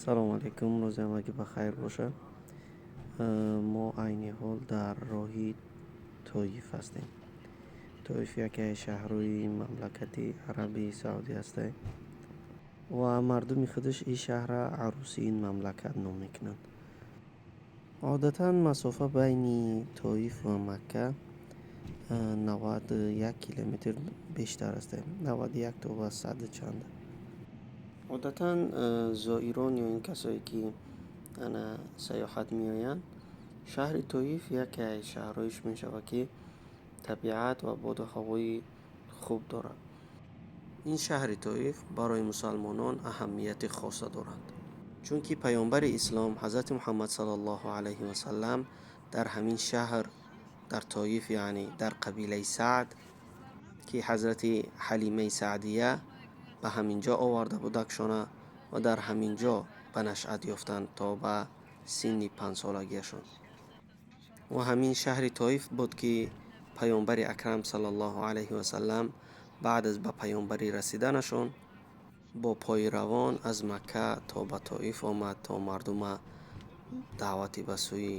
Салому алайкум, рӯзи ҳамагӣ ба хайр бошад. Мо айни ҳол дар роҳи Тоиф ҳастем. Тоиф яке аз шаҳрҳои мамлакати Арабии Саудӣ ҳастад ва мардуми худаш ин шаҳрра арӯси ин мамлакат ном мекунанд. Одатан масофа байни Тоиф ва Макка 91 километр бештар аст, 91 то ба саду чанд. Одатан зоирон ё ин касое ки ана сайёҳат меоянд, шаҳри Тоиф яке аз шаҳрҳоиш мешавад, ки табиат ва боду ҳавои хуб дорад. Ин шаҳри Тоиф барои мусалмонон аҳамияти хоса дорад, чунки паёмбари ислом ҳазрати Муҳаммад саллаллоҳу алайҳи васаллам дар ҳамин шаҳр, дар Тоиф, яъне дар қабилаи Саъд, ки ҳазрати Ҳалимаи Саъдия ба ҳамин ҷо оварда будакшона ва дар ҳамин ҷо ба нашъат ёфтанд то ба синни 5-солагиашон. Ва ҳамин шаҳри Тоиф буд, ки паёмбари акрам саллаллоҳу алайҳи васаллам баъд аз ба паёмбарӣ расиданашон бо пойравон аз Макка то ба Тоиф омад, то мардума даъвати ба сӯи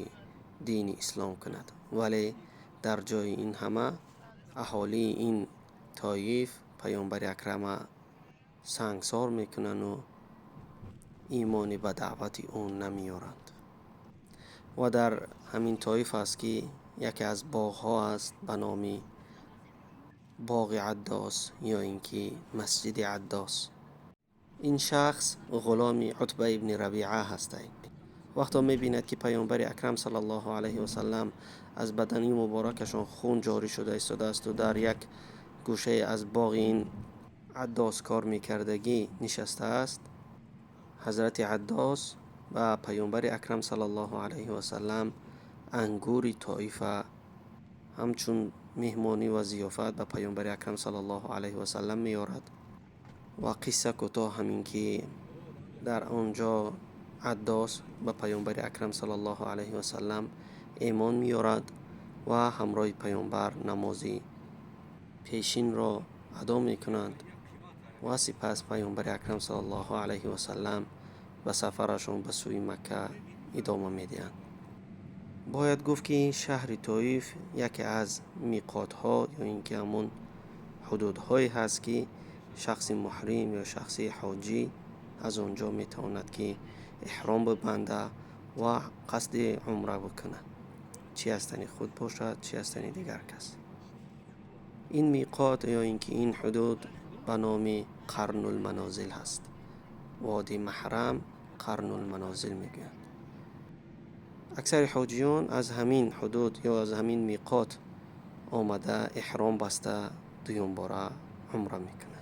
дини ислом кунад. Вале дар ҷои ин ҳама аҳолии ин Тоиф паёмбари акрама сангсор мекунанду имони ба даъвати ӯ намеёранд. Ва дар ҳамин Тоиф аст, ки яке аз боғҳо аст ба номи боғи Аддос ё ин ки масҷиди Аддос. Ин шахс ғуломи Утба ибни Рабиа ҳастай. Вақто мебинад, ки паёмбари акрам саллаллоҳу алайҳи васаллам аз бадани муборакашон хун ҷорӣ шуда истодаасту дар як гӯшае аз боғи ин Аддос кор мекардагӣ нишастааст, ҳазрати Аддос ба паёмбари акрам саллаллоҳу алайҳи васаллам ангури Тоифа ҳамчун меҳмонӣ ва зиёфат ба паёмбари акрам саллаллоҳу алайҳи васаллам меорад. Ва қисса кӯтоҳ ҳамин, ки дар он ҷо Аддос ба паёмбари акрам саллаллоҳу алайҳи васаллам эмон меорад ва ҳамроҳи паёмбар намози пешинро адо мекунанд ва сипас паёмбари акрам саллаллоҳу алайҳи васаллам ба сафарашон ба сӯи Макка идома медиҳанд. Бояд гуфт, ки шаҳри Тоиф яке аз миқотҳо ё ин ки ҳамон ҳудудҳое ҳаст, ки шахси муҳрим ё шахси ҳоҷӣ аз он ҷо метавонад, ки эҳром бибанда ва қасди умра бикунад, чӣ аз тани худ бошад, чӣ аз тани дигар кас. Ин миқот ё ин ки ин ҳудуд ба номи Қарнулманозил ҳаст, води Маҳрам, Қарнулманозил мегӯянд. Аксари ҳоҷиён аз ҳамин ҳудуд ё аз ҳамин миқот омада, эҳром баста, дуюмбора умра мекунанд.